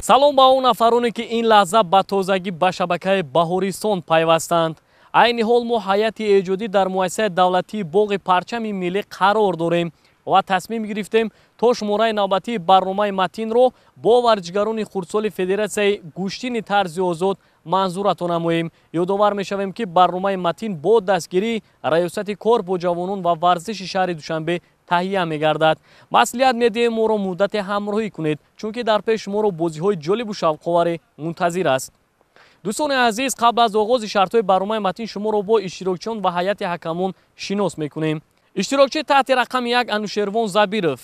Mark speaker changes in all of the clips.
Speaker 1: Салом ба он нафароне, ки ин лаҳза ба тозагӣ ба шабакаи Баҳористон пайвастанд. Айни ҳол мо ҳайати эҷодӣ дар муассисаи давлатии боғи парчами миллӣ қарор дорем ва тасмим гирифтем то шумораи навбатии барномаи Матинро бо варзишгарони хурдсоли Федератсияи гӯштини тарзи озод манзуратон намоем. Ёдовар мешавем, ки барномаи Матин бо дастгирии Раёсати кор бо ҷавонон ва варзиши шаҳри Душанбе таҳия мегардад. Маслиҳат медиҳем, моро муддате ҳамроҳӣ кунед, чунки дар пеш шуморо бозиҳои ҷолибу шавқоваре мунтазир аст. Дӯстони азиз, қабл аз оғози шартҳои барномаи Матин шуморо бо иштирокчиён ва ҳайати ҳакамон шинос мекунем. Иштирокчи таҳти рақами 1 Анушервон Забиров.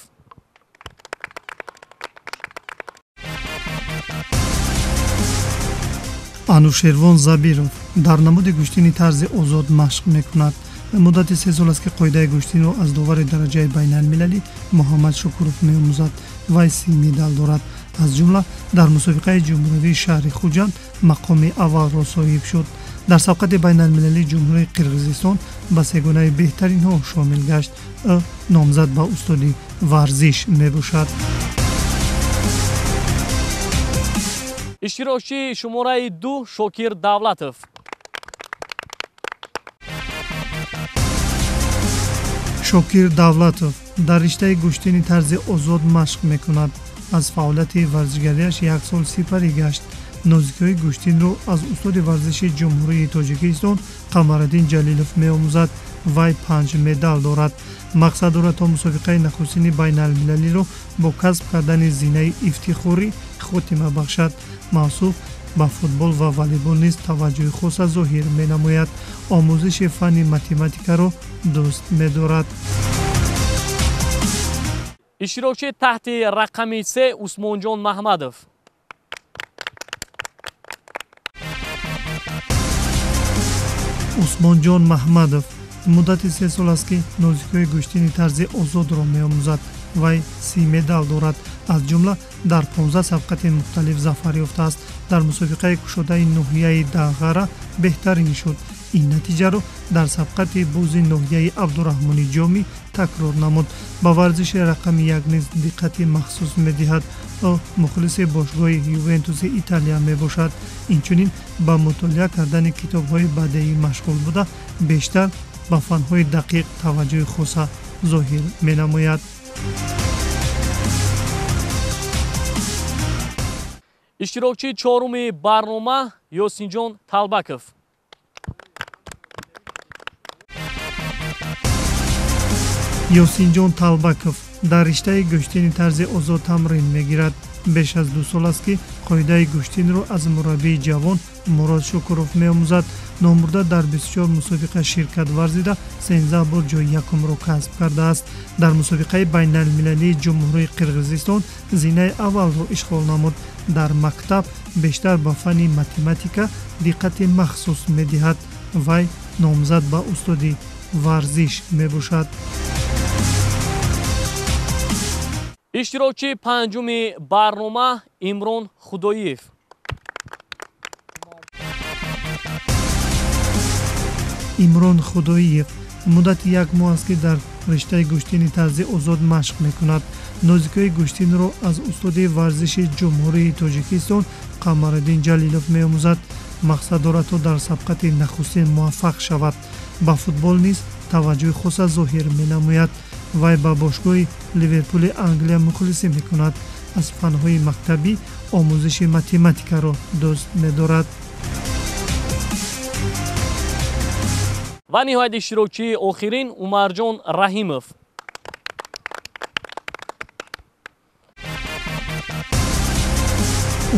Speaker 2: Анушервон Забиров дар намуди гӯштини тарзи озод машқ мекунад. Муддати 3 сол аст, ки қоидаи гӯштинро аз довари дараҷаи байналмилалӣ Муҳаммад Шукуров меомӯзад. Вай 30 медал дорад. Аз ҷумла дар мусобиқаи ҷумҳуриявии шаҳри Хуҷанд мақоми аввалро соҳиб шуд. Дар сабқати байналмилалии Ҷумҳурии Қирғизистон ба сегонаи беҳтаринҳо шомил гашт. Ӯ номзад ба устоди варзиш мебошад.
Speaker 1: Иштирокчии шумораи 2 Шокир Давлатов.
Speaker 2: Шокир Давлатов дар риштаи гӯштини тарзи озод машқ мекунад. Аз фаъолияти варзишгариаш 1 сол сипарӣ гашт. Нозикиҳои гӯштинро аз устоди варзиши Ҷумҳурии Тоҷикистон Қамараддин Ҷалилов меомӯзад. Вай 5 медал дорад. Мақсад дорад, то мусобиқаи нахустини байналмилалиро бо касб кардани зинаи ифтихорӣ хотима бахшад. Мавсуф ба футбол ва волейбол низ таваҷҷӯҳи хоса зоҳир менамояд. Омӯзиши фанни математикаро дӯст медорад.
Speaker 1: Иштирокчи таҳти рақами 3 Усмонҷон Маҳмадов.
Speaker 2: Усмонҷон Маҳмадов муддати 3 сол аст, ки нозикиҳои гӯштини тарзи озодро меомӯзад. Вай 30 медал дорад. Аз ҷумла дар 15 сабқати мухталиф зафар ёфтааст. Дар мусобиқаи кушодаи ноҳияи Дағара беҳтарин шуд. Ин натиҷаро дар сабқати бози ноҳияи Абдураҳмони Ҷомӣ такрор намуд. Ба варзиши рақами 1 низ диққати махсус медиҳад. Ӯ мухлиси бошгоҳи Ювентуси Италия мебошад. Инчунин ба мутолиа кардани китобҳои бадеӣ машғул буда, бештар ба фанҳои дақиқ таваҷҷӯҳи хоса зоҳир менамояд.
Speaker 1: Иштирокчии чоруми барнома Ёсинҷон Талбаков.
Speaker 2: Ёсинҷон Талбаков дар риштаи гӯштини тарзи озод тамрин мегирад. Беш аз 2 сол аст, ки қоидаи гӯштинро аз мураббии ҷавон Мурод Шукуров меомӯзад. Номбурда дар 24 мусобиқа ширкат варзида, 13 бор ҷои якумро касб кардааст. Дар мусобиқаи байналмилалии Ҷумҳурии Қирғизистон зинаи аввалро ишғол намуд. Дар мактаб бештар ба фанни математика диққати махсус медиҳад. Вай номзад ба устоди варзиш мебошад.
Speaker 1: Иштирокчии панҷуми барнома Имрон Худоиев.
Speaker 2: Имрон Худоиев муддати 1 моҳ аст, ки дар риштаи гӯштини тарзи озод машқ мекунад. Нозикиҳои гӯштинро аз устоди варзиши Ҷумҳурии Тоҷикистон Қамараддин Ҷалилов меомӯзад. Мақсад дорад, то дар сабқати нахустин муваффақ шавад. Ба футбол низ таваҷҷӯҳи хоса зоҳир менамояд. Вай ба бошгоҳи Ливерпули Англия мухлисӣ мекунад. Аз фанҳои мактабӣ омӯзиши математикаро дӯст медорад.
Speaker 1: Ва ниҳоят иштирокчии охирин Умарҷон Раҳимов.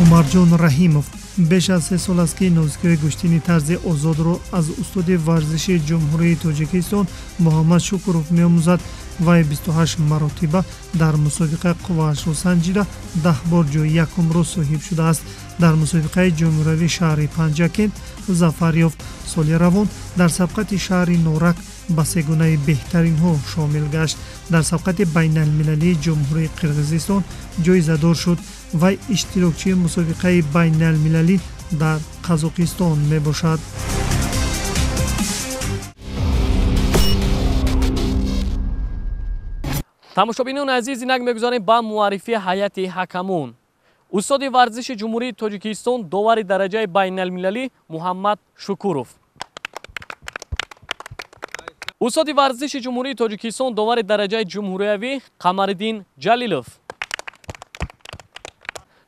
Speaker 2: Умарҷон Раҳимов беш аз 3 сол аст, ки нозикиҳои гӯштини тарзи озодро аз устоди варзиши Ҷумҳурии Тоҷикистон Муҳаммад Шукуров меомӯзад. Вай 28 маротиба дар мусобиқа қувваашро санҷида, 10 бор ҷои якумро соҳиб шудааст. Дар мусобиқаи ҷумҳуриявии шаҳри Панҷакент зафар ёфт. Соли равон дар сабқати шаҳри Норак ба сегонаи беҳтаринҳо шомил гашт. Дар сабқати байналмилалии Ҷумҳурии Қирғизистон ҷоизадор шуд. Вай иштирокчии мусобиқаи байналмилалӣ дар Қазоқистон мебошад.
Speaker 1: Тамошобинони азиз, инак мегузарем ба муаррифии ҳайати ҳакамон. Устоди варзиши Ҷумҳурии Тоҷикистон, довари дараҷаи байналмилалӣ Муҳаммад Шукуров. Устоди варзиши Ҷумҳурии Тоҷикистон, довари дараҷаи ҷумҳуриявӣ Қамариддин Ҷалилов.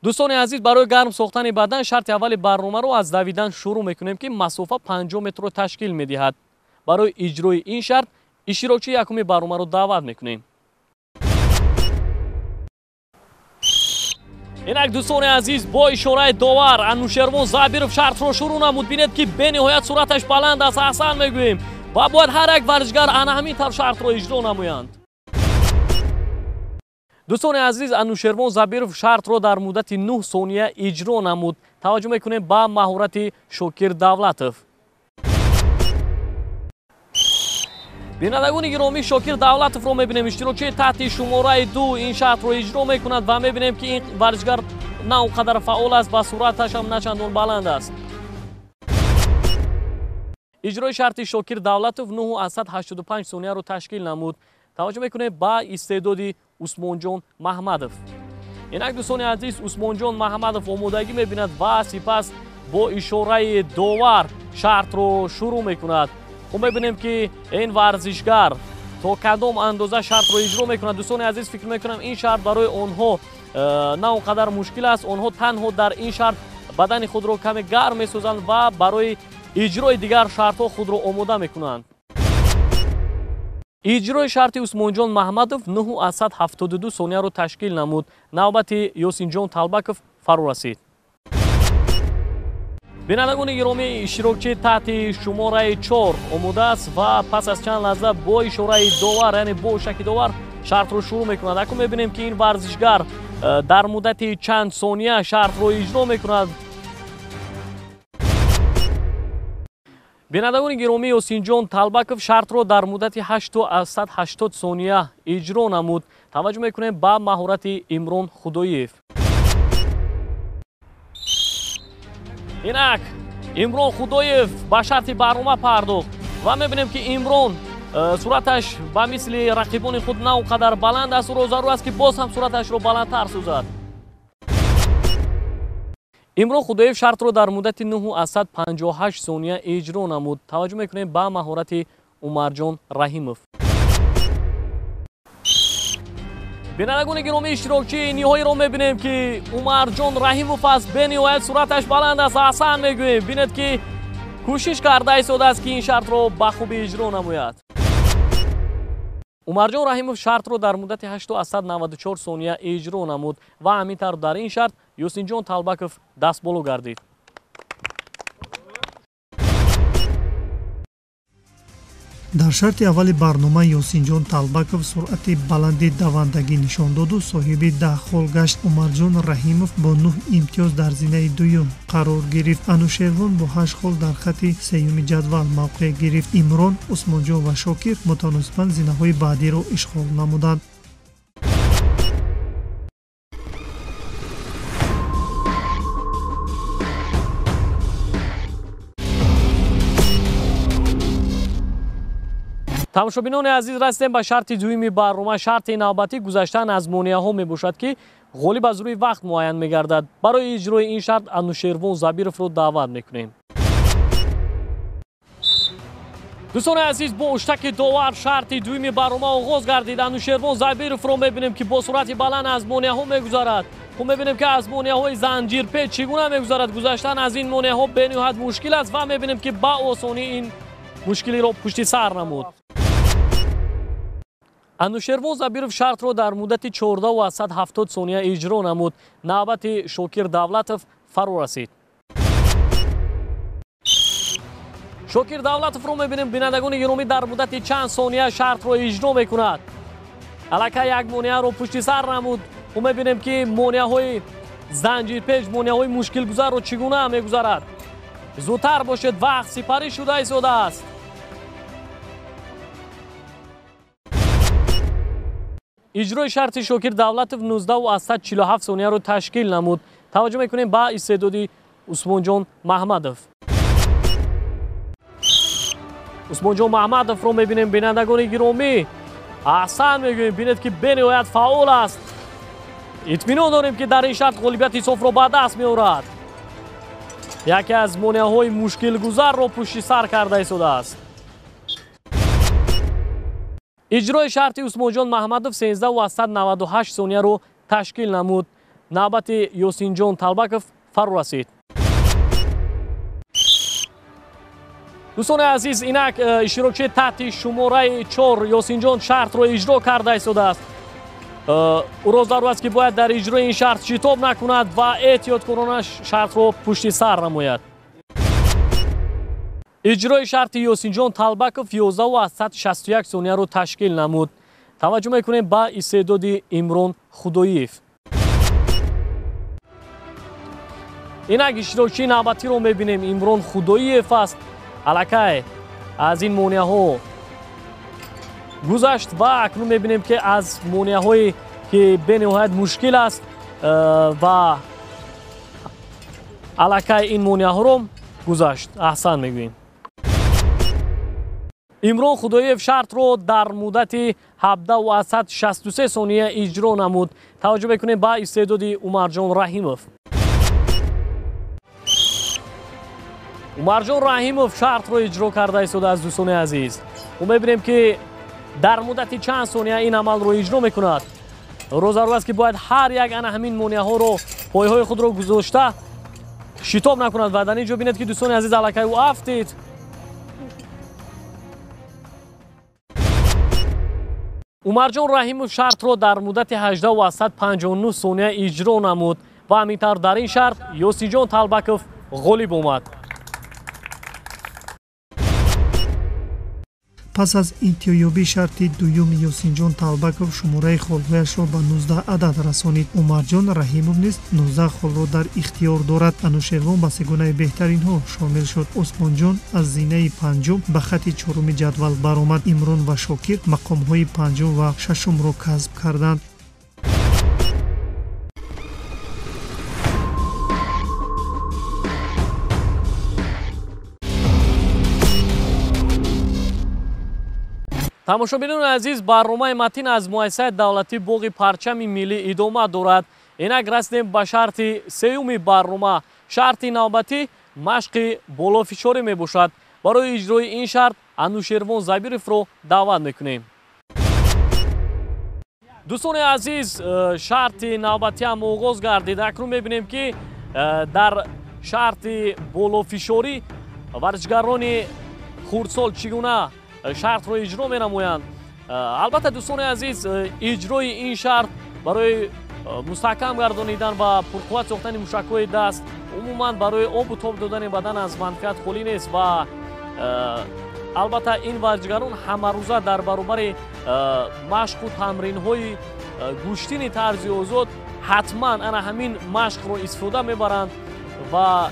Speaker 1: Дӯстони азиз, барои гарм сохтани бадан шарти аввали барномаро аз давидан шурӯъ мекунем, ки масофа 50 метрро ташкил медиҳад. Барои иҷрои ин шарт иштирокчии якуми барномаро даъват мекунем. Инак дӯстони азиз, бо ишораи довар Анушервон Забиров шартро шурӯъ намуд. Бинед, ки бениҳоят суръаташ баланд аст, аҳсан мегӯем, ва бояд ҳар як варзишгар ана ҳамин тавр шартро иҷро намоянд. Дӯстони азиз, Анушервон Забиров шартро дар муддати 9 сония иҷро намуд. Таваҷҷӯҳ мекунем ба маҳорати Шокир Давлатов. Бинандагони гиромӣ, Шокир Давлатовро мебинем. Иштирокчии таҳти шумораи 2 ин шартро иҷро мекунад ва мебинем, ки ин варзишгар на он қадар фаъол аст ва суръаташ ҳам на чандон баланд аст. Иҷрои шарти Шокир Давлатов 9,85 сонияро ташкил намуд. Таваҷҷӯҳ мекунем ба истеъдоди Усмонҷон Маҳмадов. Инак дӯстони азиз, Усмонҷон Маҳмадов омодагӣ мебинад ва сипас бо ишораи довар шартро шурӯъ мекунад. Хуб, мебинем, ки ин варзишгар то кадом андоза шартро иҷро мекунад. Дӯстони азиз, фикр мекунам, ин шарт барои онҳо на он қадар мушкил аст. Онҳо танҳо дар ин шарт бадани худро каме гарм месозанд ва барои иҷрои дигар шартҳо худро омода мекунанд. Иҷрои шарти Усмонҷон Маҳмадов 9,72 сонияро ташкил намуд. Навбати Ёсинҷон Талбаков фаро расид. Бинандагони гиромӣ, иштирокчии таҳти шумораи 4 омода аст ва пас аз чанд лаҳза бо ишораи довар, яъне бо ушаки довар шартро шурӯъ мекунад. Акун мебинем, ки ин варзишгар дар муддати чанд сония шартро иҷро мекунад. Бинандагони гиромӣ, Ёсинҷон Талбаков шартро дар муддати 8,80 сония иҷро намуд. Таваҷҷӯҳ мекунем ба маҳорати Имрон Худоиев. Инак Имрон Худоев ба шарти барнома пардохт ва мебинем, ки Имрон суръаташ ба мисли рақибони худ на он қадар баланд аст. Ӯро зарур аст, ки боз ҳам суръаташро баландтар созад. Имрон Худоев шартро дар муддати 9,58 сония иҷро намуд. Таваҷҷӯҳ мекунем ба маҳорати Умарҷон Раҳимов. Бинандагони гиромӣ, иштирокчии ниҳоиро мебинем, ки Умарҷон Раҳимов аст. Бениҳоят суръаташ баланд аст, аҳсан мегӯем. Бинед, ки кӯшиш карда истодааст, ки ин шартро ба хубӣ иҷро намояд. Умарҷон Раҳимов шартро дар муддати 8,94 сония иҷро намуд ва ҳамин тавр дар ин шарт Ёсинҷон Талбаков дастболо гардид.
Speaker 2: Дар шарти аввали барнома Ёсинҷон Талбаков суръати баланди давандагӣ нишон доду соҳиби 10 хол гашт. Умарҷон Раҳимов бо 9 имтиёз дар зинаи дуюм қарор гирифт. Анушервон бо 8 хол дар хати сеюми ҷадвал мавқеъ гирифт. Имрон, Усмонҷон ва Шокир мутаносибан зинаҳои баъдиро ишғол намуданд.
Speaker 1: Тамошобинони азиз, расидем ба шарти дуюми барнома. Шарти навбатӣ гузаштан аз монеаҳо мебошад, ки ғолиб аз рӯи вақт муайян мегардад. Барои иҷрои ин шарт Анушервон Забировро даъват мекунем. Дӯстони азиз, бо уштаки довар шарти дуюми барнома оғоз гардид. Анушервон Забировро мебинем, ки бо суръати баланд аз монеаҳо мегузарад. Хуб, мебинем, ки аз монеаҳои занҷирпеч чӣ гуна мегузарад. Гузаштан аз ин монеаҳо бениҳоят мушкил аст ва мебинем, ки ба осонӣ ин мушкилиро пушти сар намуд. Анушервон Забиров шартро дар муддати 14,70 сония иҷро намуд. Навбати Шокир Давлатов фаро расид. Шокир Давлатовро мебинем, бинандагони гиромӣ, дар муддати чанд сония шартро иҷро мекунад. Аллакай як монеаро пушти сар намуд. Ӯ мебинем, ки монеаҳои занҷирпеч, монеаҳои мушкилгузарро чӣ гуна мегузарад. Зудтар бошед, вақт сипарӣ шуда истодааст. Иҷрои шарти Шокир Давлатов 19,47 сонияро ташкил намуд. Таваҷҷӯҳ мекунем ба истеъдоди Усмонҷон Маҳмадов. Усмонҷон Маҳмадовро мебинем, бинандагони гиромӣ. Аҳсан мегӯем, бинед, ки бениҳоят фаъол аст. Итминон дорем, ки дар ин шарт ғолибияти софро ба даст меорад. Яке аз монеаҳои мушкилгузарро пушти сар карда истодааст. Иҷрои шарти Усмонҷон Маҳмадов 13,98 сонияро ташкил намуд. Навбати Ёсинҷон Талбаков фаро расид. Дӯстони азиз, инак иштирокчии таҳти шумораи 4 Ёсинҷон шартро иҷро карда истодааст. Ӯро зарур аст, ки бояд дар иҷрои ин шарт шитоб накунад ва эҳтиёткорона шартро пушти сар намояд. Иҷрои шарти Ёсинҷон Талбаков 11,61 сонияро ташкил намуд. Таваҷҷӯҳ мекунем ба истеъдоди Имрон Худоиев. Инак иштирокчии навбатиро мебинем. Имрон Худоиев аст. Аллакай аз ин монеаҳо гузашт ва акнун мебинем, ки аз монеаҳое ки бениҳоят мушкил аст ва аллакай ин монеаҳоро гузашт. Аҳсан мегӯем. Имрон Худоиев шартро дар муддати 17,63 сония иҷро намуд. Таваҷҷӯҳ мекунем ба истеъдоди Умарҷон Раҳимов. Умарҷон Раҳимов шартро иҷро карда истодааст, дӯстони азиз. Мо мебинем, ки дар муддати чанд сония ин амалро иҷро мекунад. Ӯро зарур аст, ки бояд ҳар як ана ҳамин монеаҳоро пойҳои худро гузошта шитоб накунад ва дар ин ҷо бинед, ки дӯстони азиз, аллакай ӯ афтид. Умарҷон Раҳимов шартро дар муддати 18,59 сония иҷро намуд ва ҳамин тавр дар ин шарт Ёсинҷон Талбаков ғолиб омад.
Speaker 2: Пас аз интиҳоёбии шарти дуюм Ёсинҷон Талбаков шумораи холҳояшро ба 19 адад расонид. Умарҷон Раҳимов низ 19 холро дар ихтиёр дорад. Анушервон ба сегонаи беҳтаринҳо шомил шуд. Усмонҷон аз зинаи панҷум ба хати чоруми ҷадвал баромад. Имрон ва Шокир мақомҳои панҷум ва шашумро касб карданд.
Speaker 1: Тамошобинони азиз, барномаи матин аз муассисаи давлатии боғи парчами миллӣ идома дорад. Инак расидем ба шарти сеюми барнома. Шарти навбатӣ машқи болофишорӣ мебошад. Барои иҷрои ин шарт Анушервон Забировро даъват мекунем. Дӯстони азиз, шарти навбатӣ ҳам оғоз гардид. Акнун мебинем, ки дар шарти болофишорӣ варзишгарони хурдсол чӣ гуна шартро иҷро менамоянд. Албатта, дӯстони азиз, иҷрои ин шарт барои мустаҳкам гардонидан ва пурқувват сохтани мушакҳои даст, умуман барои обу тоб додани бадан аз манфиат холӣ нест ва албатта ин варзишгарон ҳамарӯза дар баробари машқу тамринҳои гӯштини тарзи озод ҳатман ана ҳамин машқро истифода мебаранд ва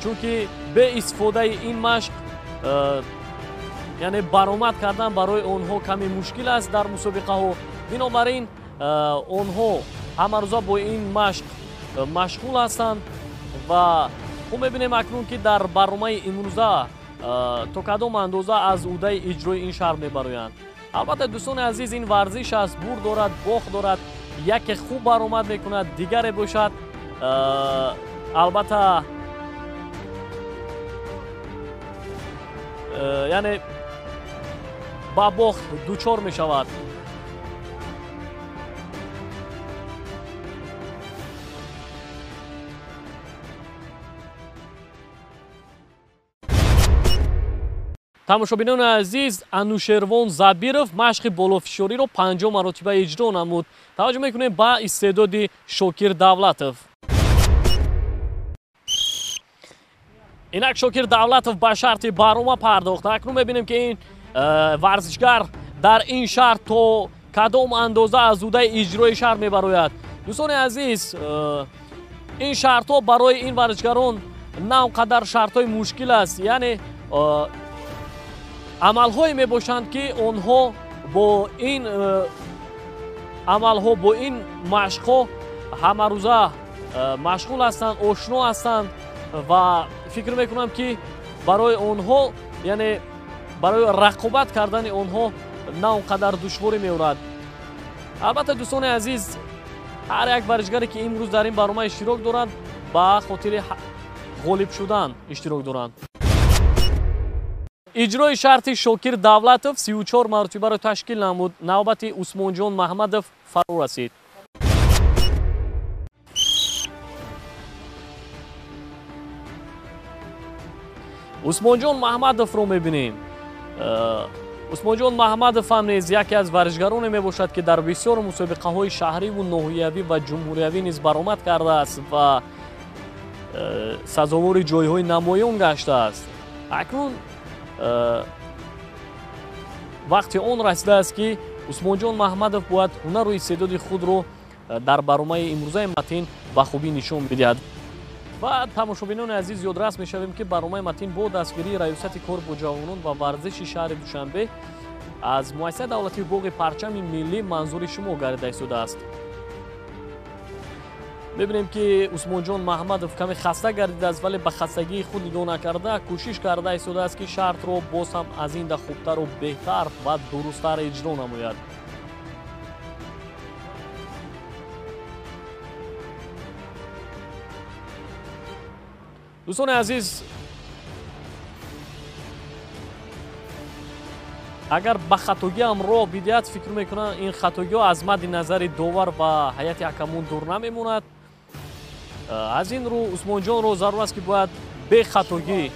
Speaker 1: чунки бе истифодаи ин машқ, яъне баромад кардан барои онҳо каме мушкил аст дар мусобиқаҳо. Бинобар ин онҳо ҳамарӯза бо ин машқ машғул ҳастанд ва хуб мебинем акнун, ки дар барномаи имрӯза то кадом андоза аз ӯҳдаи иҷрои ин шарт мебароянд. Албатта, дӯстони азиз, ин варзиш аст, бурд дорад, бохт дорад. Яке хуб баромад мекунад, дигаре бошад албатта яъне ба бохт дучор мешавад. Тамошобинони азиз, Анушервон Забиров машқи болофишориро 50 маротиба иҷро намуд. Таваҷҷӯҳ мекунем ба истеъдоди Шокир Давлатов. Инак Шокир Давлатов ба шарти барнома пардохт. Акнун мебинем, ки ин варзишгар дар ин шарт то кадом андоза аз ӯҳдаи иҷрои шарт мебарояд. Дӯстони азиз, ин шартҳо барои ин варзишгарон на он қадар шартҳои мушкил аст, яъне амалҳое мебошанд, ки онҳо бо ин амалҳо, бо ин машқҳо ҳамарӯза машғул ҳастанд, ошно ҳастанд ва фикр мекунам, ки барои онҳо, яъне барои рақобат кардани онҳо на он қадар душворӣ меорад. Албатта, дӯстони азиз, Ҳар як варзишгаре ки имрӯз дар ин барнома иштирок доранд, ба хотири ғолиб шудан иштирок доранд. Иҷрои шарти Шокир Давлатов 34 маротибаро ташкил намуд. Навбати Усмонҷон Маҳмадов фаро расид. Усмонҷон Маҳмадовро мебинем. Усмонҷон Маҳмадов ҳам низ яке аз варзишгароне мебошад, ки дар бисёр мусобиқаҳои шаҳриву ноҳиявӣ ва ҷумҳуриявӣ низ баромад кардааст ва сазовори ҷойҳои намоён гаштааст. Акнун вақти он расидааст, ки Усмонҷон Маҳмадов бояд ҳунару истеъдоди худро дар барномаи имрӯзаи Матин ба хубӣ нишон бидиҳад. Ва тамошобинони азиз, ёдрас мешавем, ки барномаи Матин бо дастгирии Раёсати кор бо ҷавонон ва варзиши шаҳри Душанбе аз муассисаи давлатии боғи парчами миллӣ манзури шумо гардида истодааст. Мебинем, ки Усмонҷон Маҳмадов каме хаста гардидааст, вале ба хастагии худ нигоҳ накарда кӯшиш карда истодааст, ки шартро боз ҳам аз инда хубтару беҳтар ва дурусттар иҷро намояд. Дӯстони азиз, агар ба хатогиам роҳ бидиҳад, фикр мекунам ин хатогиҳо аз мадди назари довар ва ҳайати ҳакамон дур намемонад. Аз ин рӯ Усмонҷонро зарур аст, ки бояд бехатогӣ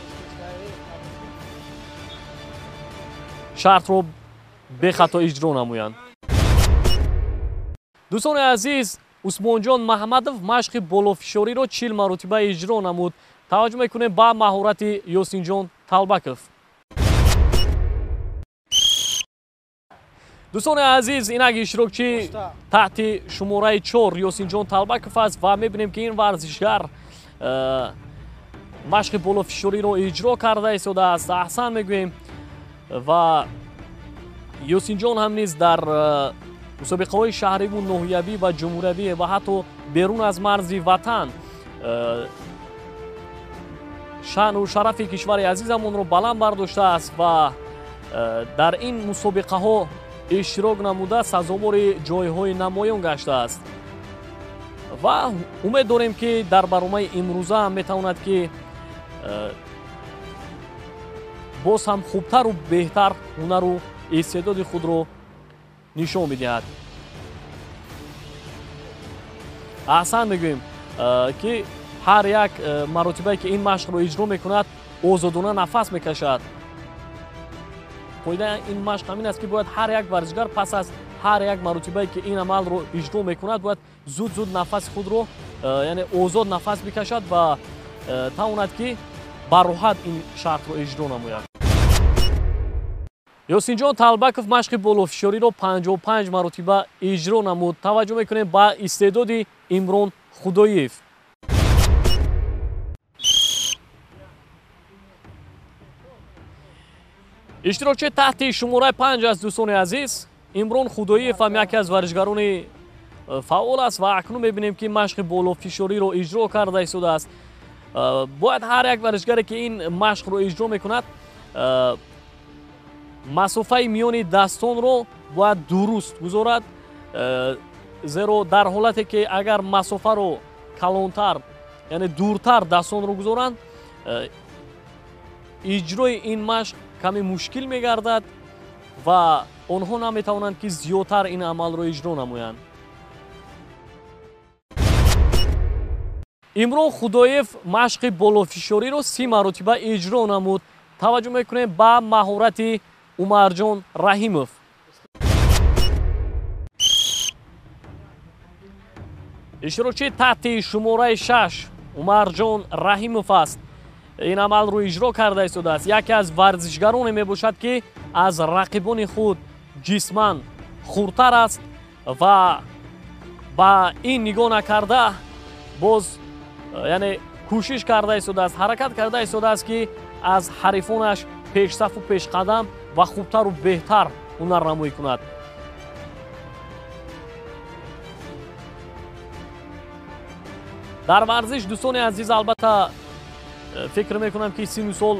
Speaker 1: шартро бехато иҷро намоянд. Дӯстони азиз, Усмонҷон Маҳмадов машқи болофишориро 40 маротиба иҷро намуд. Таваҷҷӯҳ мекунем ба маҳорати Ёсинҷон Талбаков. Дӯстони азиз, инак иштирокчи таҳти шумораи 4 Ёсинҷон Талбаков аст ва мебинем, ки ин варзишгар машқи болофишориро иҷро карда истодааст. Аҳсан мегӯем ва Ёсинҷон ҳам низ дар мусобиқаҳои шаҳриву ноҳиявӣ ва ҷумҳуриявӣ ва ҳатто берун аз марзи ватан шаъну шарафи кишвари азизамонро баланд бардоштааст ва дар ин мусобиқаҳо иштирок намуда сазовори ҷойҳои намоён гаштааст. Ва умед дорем, ки дар барномаи имрӯза ҳам метавонад, ки боз ҳам хубтару беҳтар ҳунару истеъдоди худро нишон бидиҳад. Аҳсан мегӯем, ки ҳар як маротибае ки ин машқро иҷро мекунад, озодона нафас мекашад. Қоидаи ин машқ ҳамин аст, ки бояд ҳар як варзишгар пас аз ҳар як маротибае ки ин амалро иҷро мекунад, бояд зуд-зуд нафаси худро, яъне озод нафас бикашад ва тавонад, ки бароҳат ин шартро иҷро намояд. Ёсинҷон Талбаков машқи болофишориро 55 маротиба иҷро намуд. Таваҷҷӯҳ мекунем ба истеъдоди Имрон Худоев. Иштирокчи таҳти шумораи 5 аст, дӯстони азиз. Имрон Худоев ҳам яке аз варзишгарони фаъол аст ва акнун мебинем, ки машқи болофишориро иҷро карда истодааст. Бояд ҳар як варзишгаре, ки ин машқро иҷро мекунад, масофаи миёни дастонро бояд дуруст гузорад, зеро дар ҳолате ки агар масофаро калонтар, яъне дуртар дастонро гузоранд, иҷрои ин машқ каме мушкил мегардад ва онҳо наметавонанд, ки зиёдтар ин амалро иҷро намоянд. Имрон Худоев машқи болофишориро 30 маротиба иҷро намуд. Таваҷҷӯҳ мекунем ба маҳорати Умарҷон Раҳимов. Иштирокчи таҳти шумораи 6 Умарҷон Раҳимов аст. Ин амалро иҷро карда истодааст. Яке аз варзишгароне мебошад, ки аз рақибони худ ҷисман хурдтар аст ва ба ин нигоҳ накарда боз, яъне кӯшиш карда истодааст, ҳаракат карда истодааст, ки аз ҳарифонаш пешсафу пешқадам ва хубтару беҳтар ҳунарнамоӣ кунад. Дар варзиш, дӯстони азиз, албатта фикр мекунам, ки синну сол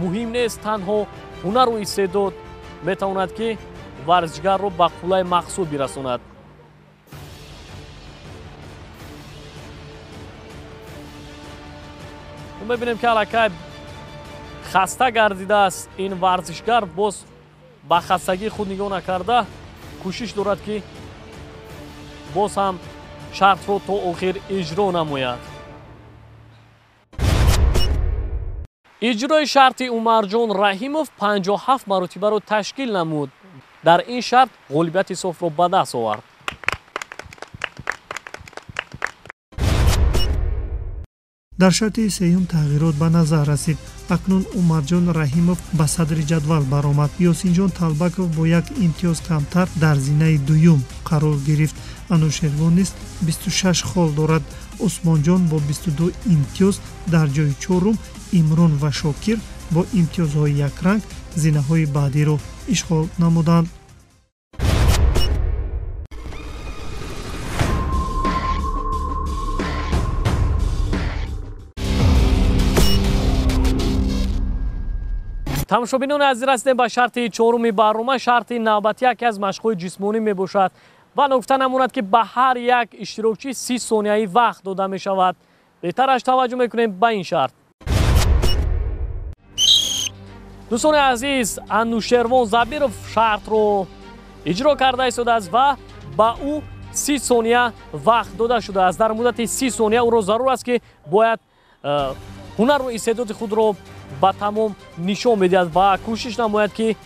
Speaker 1: муҳим нест, танҳо ҳунару истеъдод метавонад, ки варзишгарро ба қуллаи мақсуд бирасонад. Мебинем, ки аллакай хаста гардидааст ин варзишгар, боз ба хастагии худ нигоҳ накарда кӯшиш дорад, ки боз ҳам шартро то охир иҷро намояд. Иҷрои шарти Умарҷон Раҳимов 57 маротибаро ташкил намуд. Дар ин шарт ғолибияти софро ба даст овард.
Speaker 2: Дар шарти сеюм тағйирот ба назар расид. Акнун Умарҷон Раҳимов ба садри ҷадвал баромад. Ёсинҷон Талбаков бо як имтиёз камтар дар зинаи дуюм қарор гирифт. Анушервон низ 26 хол дорад. Усмонҷон бо 22 имтиёз дар ҷои чорум, Имрон ва Шокир бо имтиёзҳои якранг зинаҳои баъдиро ишғол намуданд.
Speaker 1: Тамошобинони азиз, расидем ба шарти чоруми барнома. Шарти навбатӣ яке аз машқҳои ҷисмонӣ мебошад ва ногуфта намонад, ки ба ҳар як иштирокчӣ 30 сонияи вақт дода мешавад. Беҳтараш таваҷҷӯҳ мекунем ба ин шарт. Дӯстони азиз, Анушервон Забиров шартро иҷро карда истодааст ва ба ӯ 30 сония вақт дода шудааст. Дар муддати 30 сония ӯро зарур аст, ки бояд ҳунару истеъдоди худро ба тамом нишон медиҳад ва кӯшиш намояд, ки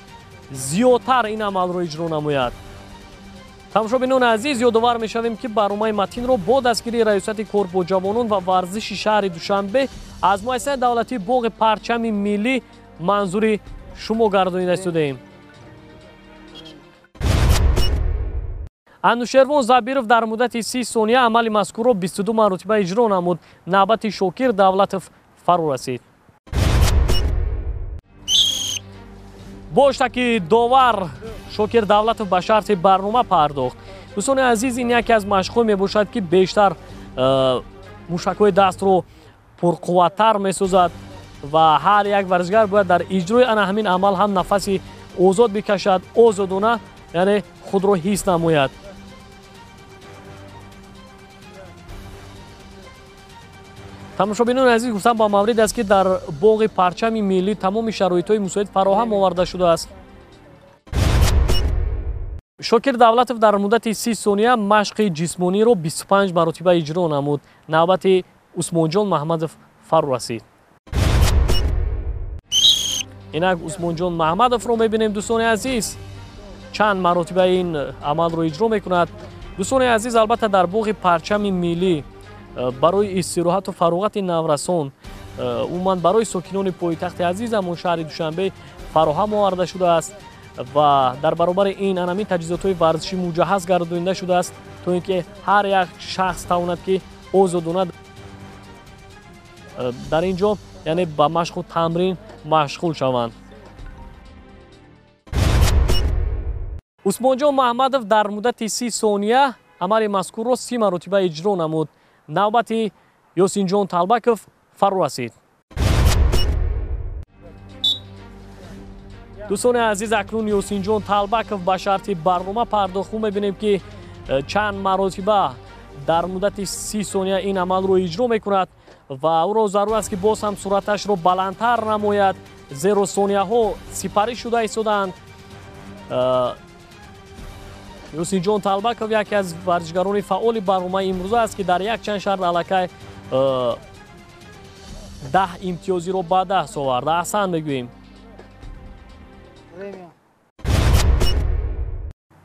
Speaker 1: зиёдтар ин амалро иҷро намояд. Тамошобинони азиз, ёдовар мешавем, ки барномаи матинро бо дастгирии Раёсати кор бо ҷавонон ва варзиши шаҳри Душанбе аз муассисаи давлатии боғи парчами миллӣ манзури шумо гардонида истодаем. Анушервон Забиров дар муддати 30 сония амали мазкурро 22 маротиба иҷро намуд. Навбати Шокир Давлатов фаро расид. Боштаки довар Шокир Давлатов ба шарти барнома пардохт. Дӯстони азиз, ин яке аз машқҳо мебошад, ки бештар мушакҳои дастро пурқувваттар месозад ва ҳар як варзишгар бояд дар иҷрои ана ҳамин амал ҳам нафаси озод бикашад, озодона, яъне худро ҳис намояд. Тамошобинони азиз, гуфтам ба маврид аст, ки дар боғи парчами миллӣ тамоми шароитҳои мусоид фароҳам оварда шудааст. Шокир Давлатов дар муддати 30 сония машқи ҷисмониро 25 маротиба иҷро намуд. Навбати Усмонҷон Маҳмадов фаро расид. Инак Усмонҷон Маҳмадовро мебинем, дӯстони азиз, чанд маротиба ин амалро иҷро мекунад. Дӯстони азиз, албатта дар боғи парчами миллӣ барои истироҳату фароғати наврасон, умуман барои сокинони пойтахти азизамон шаҳри Душанбе фароҳам оварда шудааст ва дар баробари ин анамин таҷҳизотҳои варзишӣ муҷаҳҳаз гардонида шудааст, то ин ки ҳар як шахс тавонад, ки озодона дар ин ҷо, яъне ба машқу тамрин машғул шаванд. Усмонҷон Маҳмадов дар муддати 30 сония амали мазкурро 30 маротиба иҷро намуд. Навбати Ёсинҷон Талбаков фаро расид. Дӯстони азиз, акнун Ёсинҷон Талбаков ба шарти барнома пардохт. Мебинем, ки чанд маротиба дар муддати 30 сония ин амалро иҷро мекунад ва ӯро зарур аст, ки боз ҳам суръаташро баландтар намояд, зеро сонияҳо сипарӣ шуда истодаанд. Ёсинҷон Талбаков яке аз варзишгарони фаъоли барномаи имрӯза аст, ки дар якчанд шарт аллакай 10 имтиёзиро ба даст овард. Аҳсан мегӯем.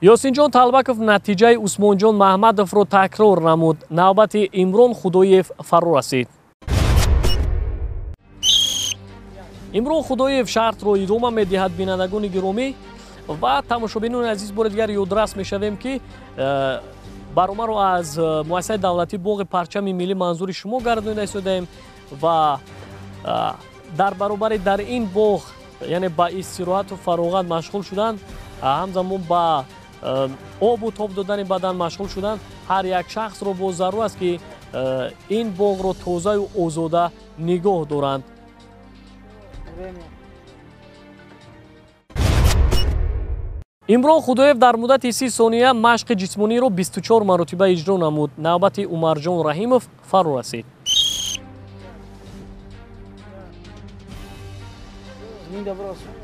Speaker 1: Ёсинҷон Талбаков натиҷаи Усмонҷон Маҳмадовро такрор намуд. Навбати Имрон Худоев фаро расид. Имрон Худоев шартро идома медиҳад. Бинандагони гиромӣ ва тамошобинони азиз, бори дигар ёдрас мешавем, ки барномаро аз муассисаи давлатии боғи парчами миллӣ манзури шумо гардонида истодаем ва дар баробари дар ин боғ, яъне ба истироҳату фароғат машғул шудан, ҳамзамон ба обу тоб додани бадан машғул шудан, ҳар як шахсро боз зарур аст, ки ин боғро тозаю озода нигоҳ доранд. Имрон Худоев дар муддати 30 сония машқи ҷисмониро 24 маротиба иҷро намуд. Навбати Умарҷон Раҳимов фаро расид.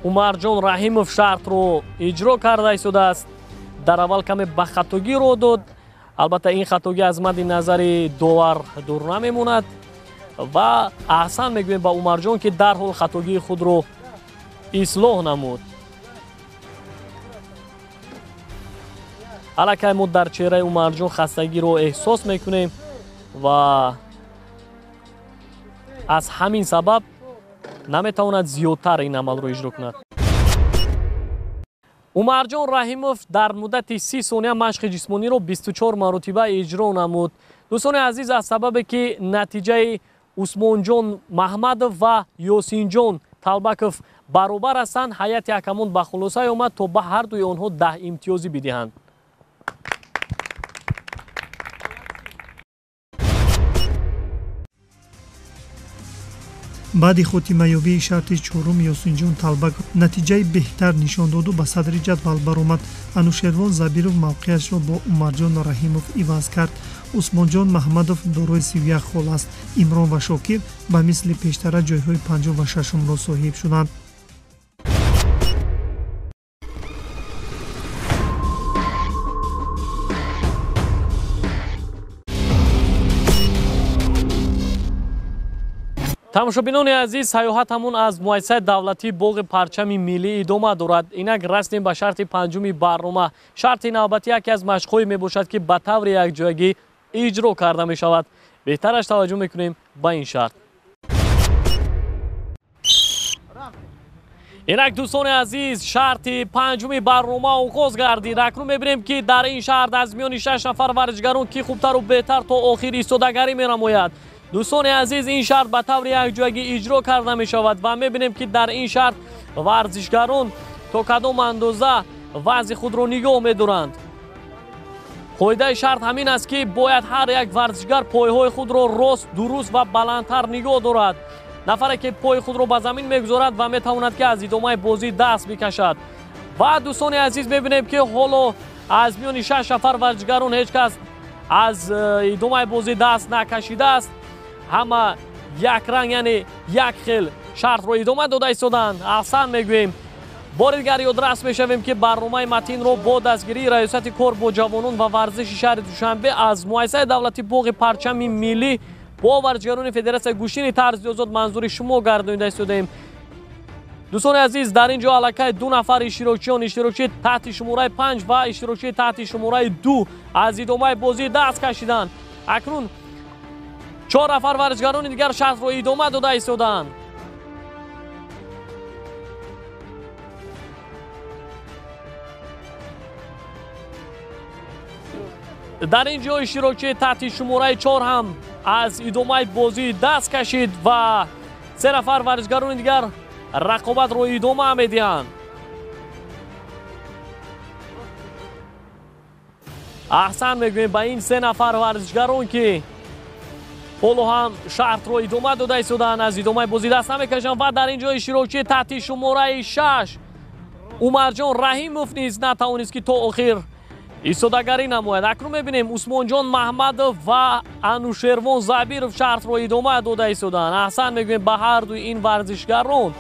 Speaker 1: Умарҷон Раҳимов шартро иҷро карда истодааст. Дар аввал каме ба хатогӣ роҳ дод. Албатта ин хатогӣ аз мадди назари довар дур намемонад ва аҳсан мегӯем ба Умарҷон, ки дарҳол хатогии худро ислоҳ намуд. Аллакай мо дар чеҳраи Умарҷон хастагиро эҳсос мекунем ва аз ҳамин сабаб наметавонад зиёдтар ин амалро иҷро кунад. Умарҷон Раҳимов дар муддати 30 сония машқи ҷисмониро 24 маротиба иҷро намуд. Дӯстони азиз, аз сабабе ки натиҷаи Усмонҷон Маҳмадов ва Ёсинҷон Талбаков баробар ҳастанд, ҳайати ҳакамон ба хулосае омад то ба ҳар дуи онҳо 10 имтиёзӣ бидиҳанд.
Speaker 2: Баъди хотимаёбии шарти чорум Ёсинҷон Талбаков натиҷаи беҳтар нишон доду ба садри ҷадвал баромад. Анушервон Забиров мавқеашро бо Умарҷон Раҳимов иваз кард. Усмонҷон Маҳмадов дорои 31 хол аст. Имрон ва Шокир ба мисли пештара ҷойҳои панҷум ва шашумро соҳиб шуданд.
Speaker 1: Тамошобинони азиз, саёҳатамон аз муассисаи давлатии боғи парчами миллӣ идома дорад. Инак расидем ба шарти панҷуми барнома. Шарти навбатӣ яке аз машқҳое мебошад, ки ба таври якҷоягӣ иҷро карда мешавад. Беҳтараш таваҷҷӯҳ мекунем ба ин шарт. Инак дӯстони азиз, шарти панҷуми барнома оғоз гардид. Акнун мебинем, ки дар ин шарт аз миёни 6 нафар варзишгарон ки хубтару беҳтар то охир истодагарӣ менамояд. Дӯстони азиз, ин шарт ба таври якҷоягӣ иҷро карда мешавад ва мебинем, ки дар ин шарт варзишгарон то кадом андоза вазъи худро нигоҳ медоранд. Қоидаи шарт ҳамин аст, ки бояд ҳар як варзишгар пойҳои худро рост, дуруст ва баландтар нигоҳ дорад. Нафаре ки пои худро ба замин мегузорад ва метавонад, ки аз идомаи бозӣ даст бикашад. Ва дӯстони азиз, мебинем, ки ҳоло аз миёни 6 нафар варзишгарон ҳеҷ кас аз идомаи бозӣ даст накашидааст. Ҳама якранг, яъне як хел шартро идома дода истоданд. Аҳсан мегӯем. Бори дигар ёдрас мешавем, ки барномаи матинро бо дастгирии раёсати кор бо ҷавонон ва варзиши шаҳри Душанбе аз муассисаи давлатии боғи парчами миллӣ бо варзишгарони федератсияи гӯштини тарзи озод манзури шумо гардонида истодаем. Дӯстони азиз, дар ин ҷо аллакай 2 нафар иштирокчиён, иштирокчии таҳти шумораи 5 ва иштирокчии таҳти шумораи 2 аз идомаи бозӣ даст кашиданд. Акнун 4 нафар варзишгарони дигар шартро идома дода истодаанд. Дар ин ҷо иштирокчии таҳти шумораи 4 ҳам аз идомаи бозӣ даст кашид ва 3 нафар варзишгарони дигар рақобатро идома медиҳанд. Аҳсан мегӯем ба ин 3 нафар варзишгарон, ки ҳоло ҳам шартро идома дода истодаанд, аз идомаи бозӣ даст намекашанд. Ва дар ин ҷо иштирокчии таҳти шумораи 6 Умарҷон Раҳимов низ натавонист, ки то охир истодагарӣ намояд. Акнун мебинем Усмонҷон Маҳмадов ва Анушервон Забиров шартро идома дода истодаанд. Аҳсан мегӯем ба ҳар дуи ин варзишгарон.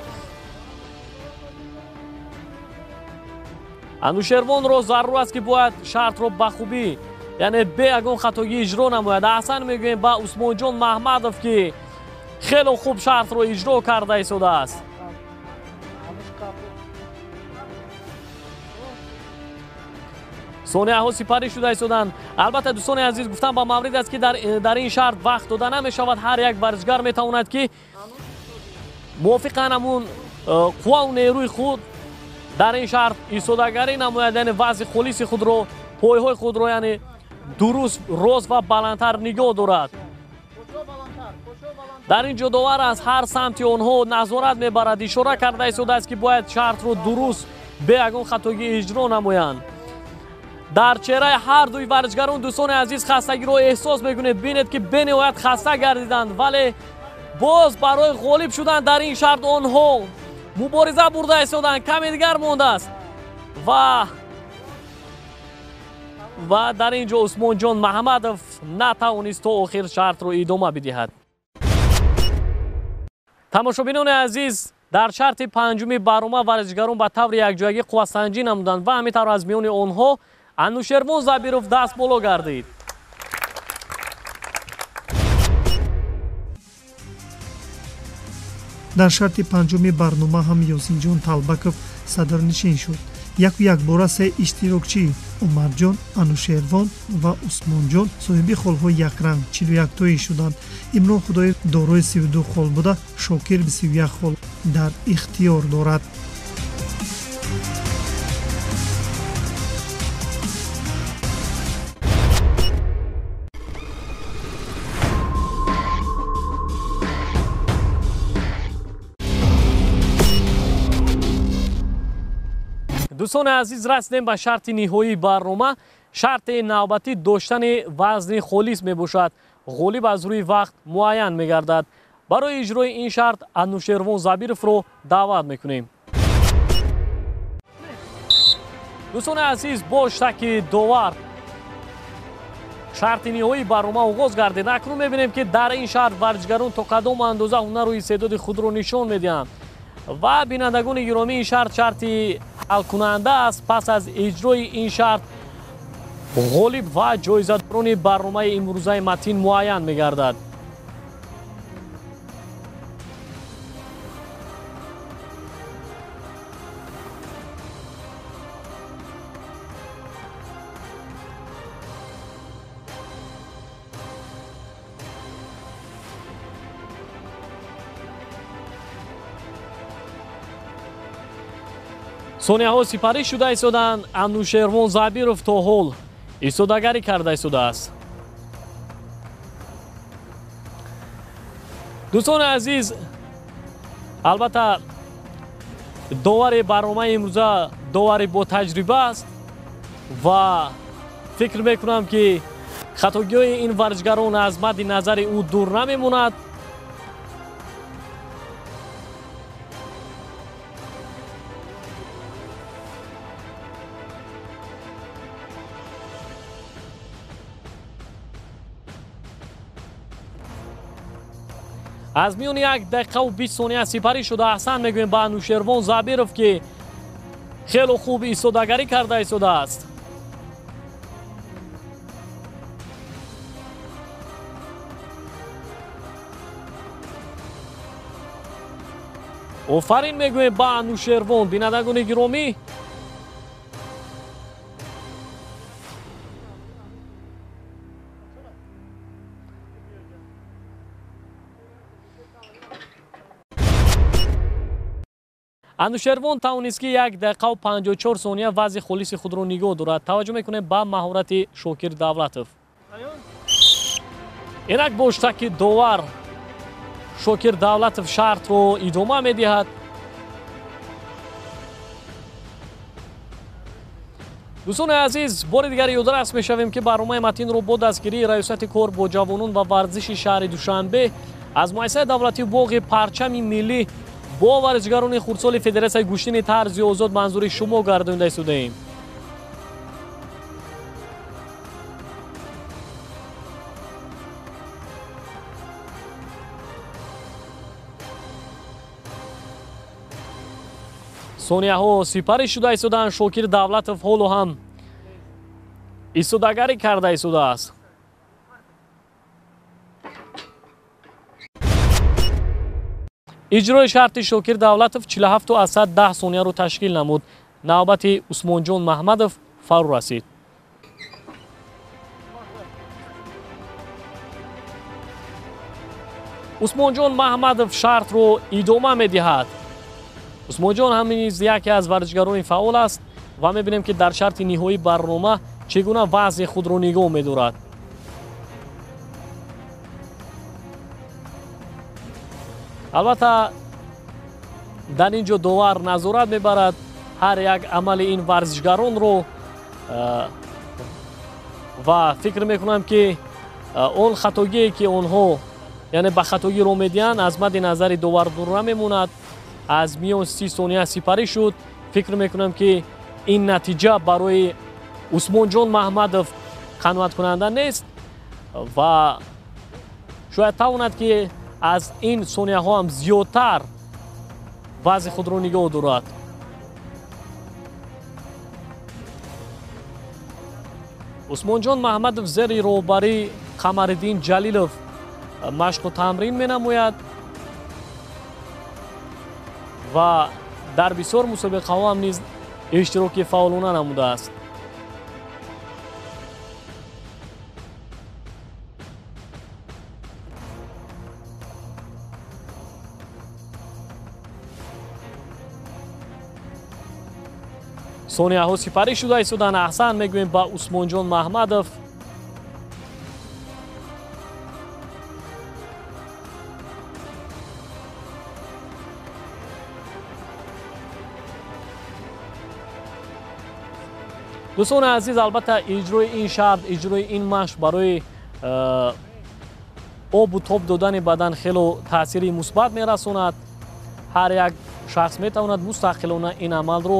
Speaker 1: Анушервонро зарур аст, ки бояд шартро ба хубӣ, яъне бе ягон хатогӣ иҷро намояд. Аҳсан мегӯем ба Усмонҷон Маҳмадов, ки хело хуб шартро иҷро карда истодааст. Сонияҳо сипарӣ шуда истоданд. Албатта дӯстони азиз, гуфтам ба маврид аст, ки дар ин шарт вақт дода намешавад. Ҳар як варзишгар метавонад, ки мувофиқан ҳамун қуввау нерӯи худ дар ин шарт истодагарӣ намояд, яъне вазъи холиси худро, пойҳои худро, яъне дуруст, рост ва баландтар нигоҳ дорад. Дар ин ҷо довар аз ҳар самти онҳо назорат мебарад, ишора карда истодааст, ки бояд шартро дуруст, бе ягон хатогӣ иҷро намоянд. Дар чеҳраи ҳар дуи варзишгарон, дӯстони азиз, хастагиро эҳсос мекунед. Бинед, ки бениҳоят хаста гардиданд, вале боз барои ғолиб шудан дар ин шарт онҳо мубориза бурда истоданд. Каме дигар мондааст ва дар ин ҷо Усмонҷон Маҳмадов натавонист то охир шартро идома бидиҳад. Тамошобинони азиз, Дар шарти панҷуми барнома варзишгарон ба таври якҷоягӣ қуввасанҷӣ намуданд ва ҳамин тавр аз миёни онҳо Анушервон Забиров даст боло гардид.
Speaker 2: Дар шарти панҷуми барнома ҳам Ёсинҷон Талбаков садрнишин шуд. Яку якбора се иштирокчӣ Умарҷон, Анушервон ва Усмонҷон соҳиби холҳои якранг 41тоӣ шуданд. Имрон Худоев дорои 32 хол буда, Шокир 31 хол дар ихтиёр дорад.
Speaker 1: Дӯстони азиз, расидем ба шарти ниҳоии барнома. Шарти навбатӣ доштани вазни холис мебошад. Ғолиб аз рӯи вақт муайян мегардад. Барои иҷрои ин шарт Анушервон Забировро даъват мекунем. Дӯстони азиз, бо штаки довар шарти ниҳоии барнома оғоз гардид. Акнун мебинем, ки дар ин шарт варзишгарон то кадом андоза ҳунару истеъдоди худро нишон медиҳанд. Ва бинандагони гиромӣ, ин шарт шарти ҳалкунанда аст. Пас аз иҷрои ин шарт ғолиб ва ҷоизадорони барномаи имрӯзаи Матин муайян мегардад. Сонияҳо сипарӣ шуда истоданд. Анушервон Забиров то ҳол истодагарӣ карда истодааст. Дӯстони азиз, албатта довари барномаи имрӯза довари ботаҷриба аст ва фикр мекунам, ки хатогиҳои ин варзишгарон аз мадди назари ӯ дур намемонад. Аз миёни 1 дақиқаву 20 сония сипарӣ шуда. Аҳсан мегӯем ба Анушервон Забиров, ки хело хуб истодагарӣ карда истодааст. Офарин мегӯем ба Анушервон. Бинандагони гиромӣ, Анушервон тавонист, ки 1 дақиқаву 54 сония вазъи холиси худро нигоҳ дорад. Таваҷҷӯҳ мекунем ба маҳорати Шокир Давлатов. Инак бо штаки довар Шокир Давлатов шартро идома медиҳад. Дӯстони азиз, бори дигар ёдрас мешавем, ки барномаи Матинро бо дастгирии Раёсати кор бо ҷавонон ва варзиши шаҳри Душанбе аз муассисаи давлатии боғи парчами миллӣ бо варзишгарони хурдсоли Федератсияи гӯштини тарзи озод манзури шумо гардонида истодаем. Сонияҳо сипарӣ шуда истодаанд. Шокир Давлатов ҳоло ҳам истодагарӣ карда истодааст. Иҷрои шарти Шокир Давлатов 47,10 сонияро ташкил намуд. Навбати Усмонҷон Маҳмадов фаро расид. Усмонҷон Маҳмадов шартро идома медиҳад. Усмонҷон ҳам низ яке аз варзишгарони фаъол аст ва мебинем, ки дар шарти ниҳоии барнома чӣ гуна вазъи худро нигоҳ медорад. Албатта дар ин ҷо довар назорат мебарад ҳар як амали ин варзишгаронро ва фикр мекунам, ки он хатогие, ки онҳо яъне ба хатогӣ роҳ медиҳанд, аз мадди назари довар дур намемонад. Аз миён 30 сония сипарӣ шуд. Фикр мекунам, ки ин натиҷа барои Усмонҷон Маҳмадов қаноаткунанда нест ва шояд тавонад, ки аз ин сонияҳо ҳам зиёдтар вазъи худро нигоҳ дорад. Усмонҷон Маҳмадов зери роҳбарии Қамариддин Ҷалилов машқу тамрин менамояд ва дар бисёр мусобиқаҳо ҳам низ иштироки фаъолона намудааст. Сонияҳо сипарӣ шуда истоданд. Аҳсан мегӯем ба Усмонҷон Маҳмадов. Дӯстони азиз, албатта иҷрои ин шарт, иҷрои ин машқ барои обу тоб додани бадан хело таъсири мусбат мерасонад. Ҳар як шахс метавонад мустақилона ин амалро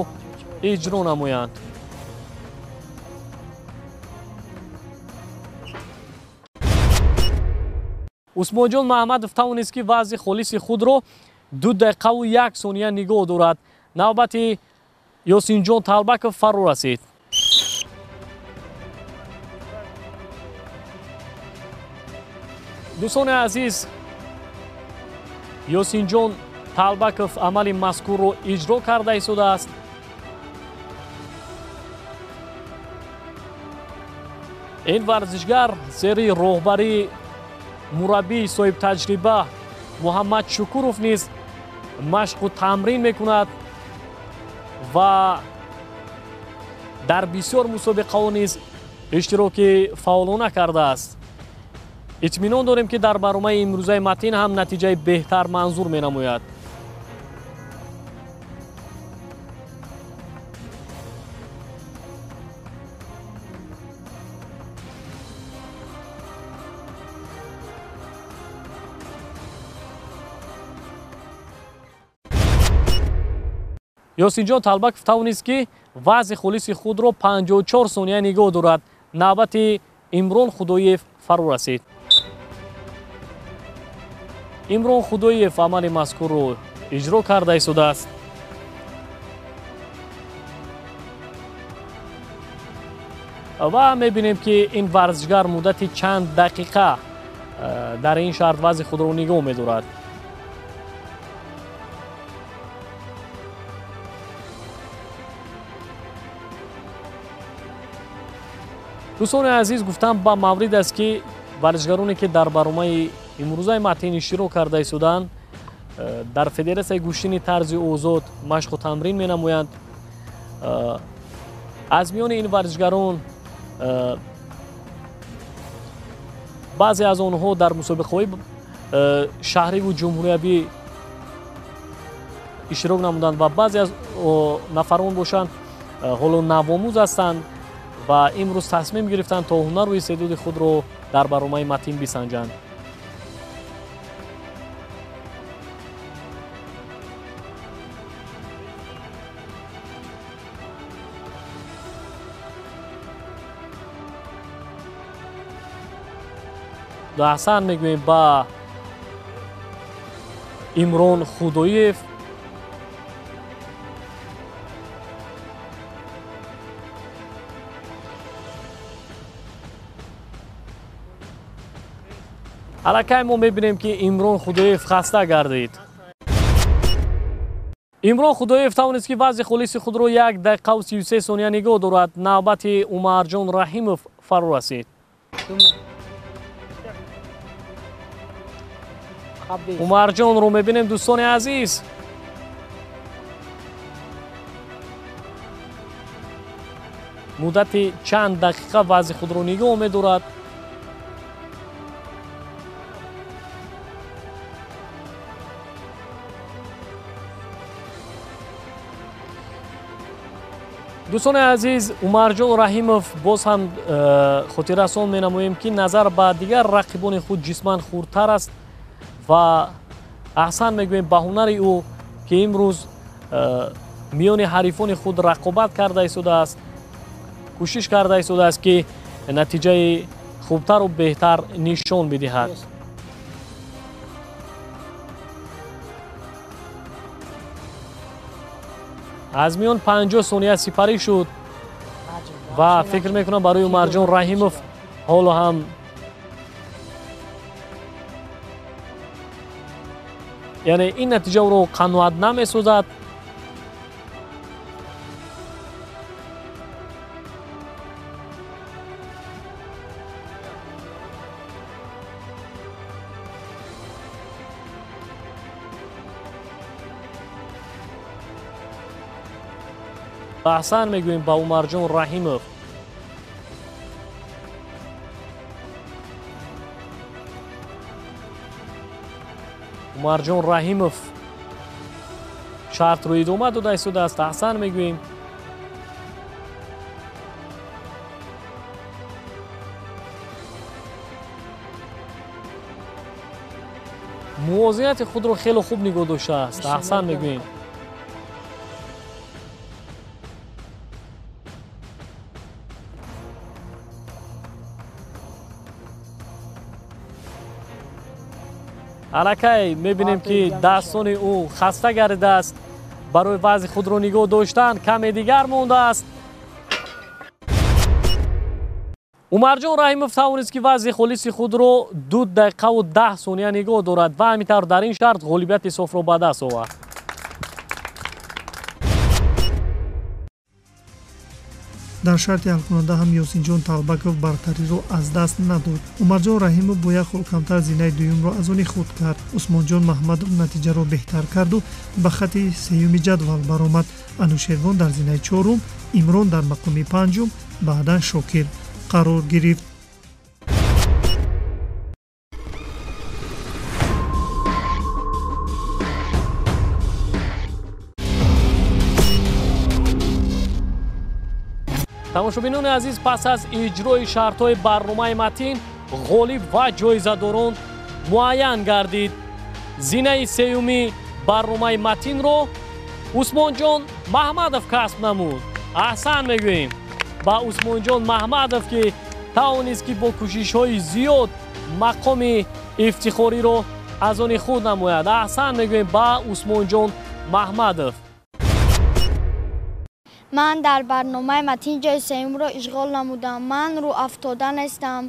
Speaker 1: иҷро намоянд. Усмонҷон Маҳмадов тавонист, ки вазъи холиси худро 2 дақиқаву 1 сония нигоҳ дорад. Навбати Ёсинҷон Талбаков фаро расид. Дӯстони азиз, Ёсинҷон Талбаков амали мазкурро иҷро карда истодааст. Ин варзишгар зери роҳбарии мураббии соҳибтаҷриба Муҳаммад Шукуров низ машқу тамрин мекунад ва дар бисёр мусобиқаҳо низ иштироки фаъолона кардааст. Итминон дорем, ки дар барномаи имрӯзаи Матин ҳам натиҷаи беҳтар манзур менамояд. Ёсинҷон Талбаков тавонист, ки вазъи холиси худро 54 сония нигоҳ дорад. Навбати Имрон Худоев фаро расид. Имрон Худоев амали мазкурро иҷро карда истодааст. Ва мебинем, ки ин варзишгар муддати чанд дақиқа дар ин шарт вазъи худро нигоҳ медорад. Дӯстони азиз, гуфтам ба маврид аст, ки варзишгароне, ки дар барномаи имрӯзаи Матин иштирок карда истоданд, дар федератсияи гӯштини тарзи озод машқу тамрин менамоянд. Аз миёни ин варзишгарон баъзе аз онҳо дар мусобиқаҳои шаҳриву ҷумҳуриявӣ иштирок намуданд ва баъзе аз нафарон бошанд ҳоло навомӯз ҳастанд ва имрӯз тасмим гирифтанд то ҳунару истеъдоди худро дар барномаи Матин бисанҷанд. Аҳсан мегӯем ба Имрон Худоев. Аллакай мо мебинем, ки Имрон Худоев хаста гардид. Имрон Худоев тавонист, ки вазъи холиси худро 1 дақиқаву 33 сония нигоҳ дорад. Навбати Умарҷон Раҳимов фаро расид. Умарҷонро мебинем, дӯстони азиз. Муддати чанд дақиқа вазъи худро нигоҳ медорад. Дӯстони азиз, Умарҷон Раҳимов боз ҳам хотиррасон менамоем, ки назар ба дигар рақибони худ ҷисман хурдтар аст ва аҳсан мегӯем ба ҳунари ӯ, ки имрӯз миёни ҳарифони худ рақобат карда истодааст, кӯшиш карда истодааст, ки натиҷаи хубтару беҳтар нишон бидиҳад. Аз миён 50 сония сипарӣ шуд ва фикр мекунам барои Умарҷон Раҳимов ҳоло ҳам яъне ин натиҷа ӯро қаноат намесозад. Аҳсан мегӯем ба Умарҷон Раҳимов. Умарҷон Раҳимов шартро идома дода истодааст. Аҳсан мегӯем. Мувозинати худро хеле хуб нигоҳ доштааст. Аҳсан мегӯем. Аллакай мебинем, ки дастони ӯ хаста гардидааст. Барои вазъи худро нигоҳ доштан каме дигар мондааст. Умарҷон Раҳимов тавонист, ки вазъи холиси худро 2 дақиқаву 10 сония нигоҳ дорад ва ҳамин тавр дар ин шарт ғолибияти софро ба даст овард.
Speaker 2: Дар шарти ҳалкунанда ҳам Ёсинҷон Талбаков бартариро аз даст надод. Умарҷон Раҳимов бо як хол камтар зинаи дуюмро аз они худ кард. Усмонҷон Маҳмадов натиҷаро беҳтар карду ба хати сеюми ҷадвал баромад. Анушервон дар зинаи чорум, Имрон дар мақоми панҷум, баъдан Шокир қарор гирифт.
Speaker 1: Тамошобинони азиз, пас аз иҷрои шартҳои барномаи Матин ғолиб ва ҷоизадорон муайян гардид. Зинаи сеюми барномаи Матинро Усмонҷон Маҳмадов касб намуд. Аҳсан мегӯем ба Усмонҷон Маҳмадов, ки тавонист, ки бо кӯшишҳои зиёд мақоми ифтихориро аз они худ намояд. Аҳсан мегӯем ба Усмонҷон Маҳмадов.
Speaker 3: Ман дар барномаи Матин ҷои сеюмро ишғол намудам. Ман рӯафтода нестам.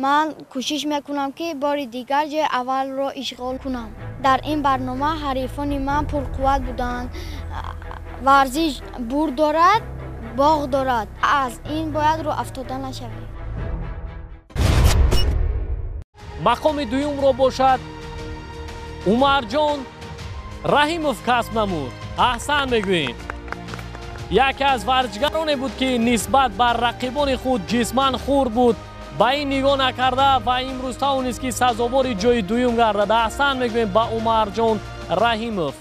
Speaker 3: Ман кӯшиш мекунам, ки бори дигар ҷои аввалро ишғол кунам. Дар ин барнома ҳарифони ман пурқувват буданд. Варзиш бурд дорад, боғ дорад. Аз ин бояд рӯафтода нашавем.
Speaker 1: Мақоми дуюмро бошад Умарҷон Раҳимов касб намуд. Аҳсан мегӯем. Яке аз варзишгароне буд, ки нисбат ба рақибони худ ҷисман хурд буд, ба ин нигоҳ накарда ва имрӯз тавонист, ки сазовори ҷои дуюм гардад. Аҳсан мегӯем ба Умарҷон Раҳимов.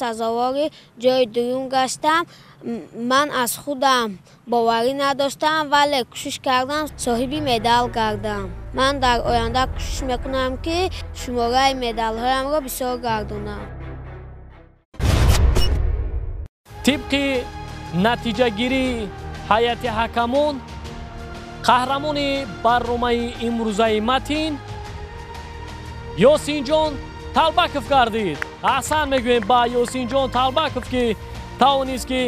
Speaker 4: Сазовори ҷои дуюм гаштам. Ман аз худам боварӣ надоштам, вале кӯшиш кардам соҳиби медал гардам. Ман дар оянда кӯшиш мекунам, ки шумораи медалҳоямро бисёр гардонам.
Speaker 1: Тибқи натиҷагирии ҳайати ҳакамон қаҳрамони барномаи имрӯзаи Матин Ёсинҷон Талбаков гардид. Аҳсан мегӯем ба Ёсинҷон Талбаков, ки тавонист, ки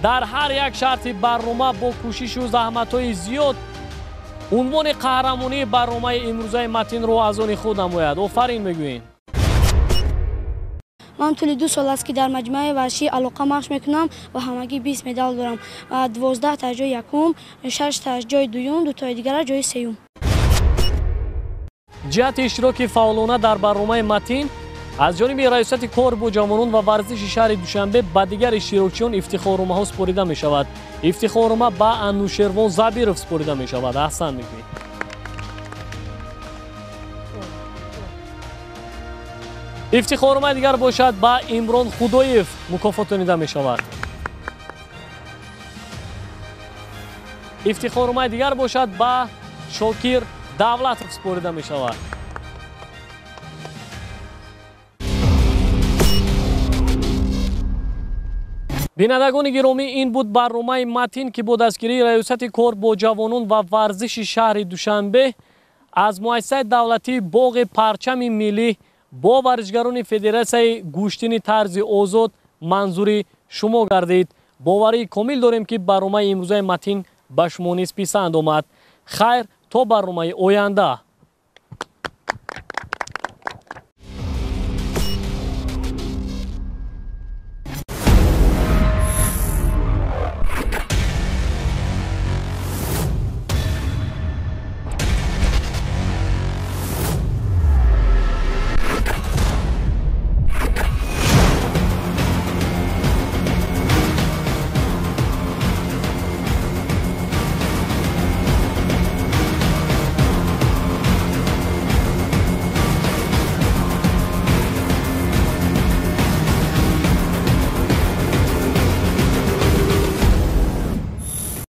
Speaker 1: дар ҳар як шарти барнома бо кӯшишу заҳматҳои зиёд унвони қаҳрамонии барномаи имрӯзаи Матинро аз они худ намояд. Офарин мегӯем.
Speaker 5: Ман тӯли 2 сол аст, ки дар маҷмӯаи варзишӣ алоқа машқ мекунам ва ҳамагӣ 20 медал дорам. 12 та ҷои якум, 6 та ҷои дуюм, 2 тои дигара ҷои сеюм.
Speaker 1: Ҷиҳати иштироки фаъолона дар барномаи Матин аз ҷониби раёсати кор бо ҷавонон ва варзиши шаҳри Душанбе ба дигар иштирокчиён ифтихорномаҳо супорида мешавад. Ифтихорнома ба Анушервон Забиров супорида мешавад. Аҳсан мегӯем. Ифтихорномаи дигар бошад ба Имрон Худоев мукофотонида мешавад. Ифтихорномаи дигар бошад ба Шокир Давлатов супорида мешавад. Бинандагони гиромӣ, ин буд барномаи Матин, ки бо дастгирии раёсати кор бо ҷавонон ва варзиши шаҳри Душанбе аз муассисаи давлатии боғи парчами миллӣ бо варзишгарони федератсияи гӯштини тарзи озод Манзури шумо гардид. Боварии комил дорем, ки барномаи имрӯзаи Матин ба шумо низ писанд омад. Хайр, то барномаи оянда.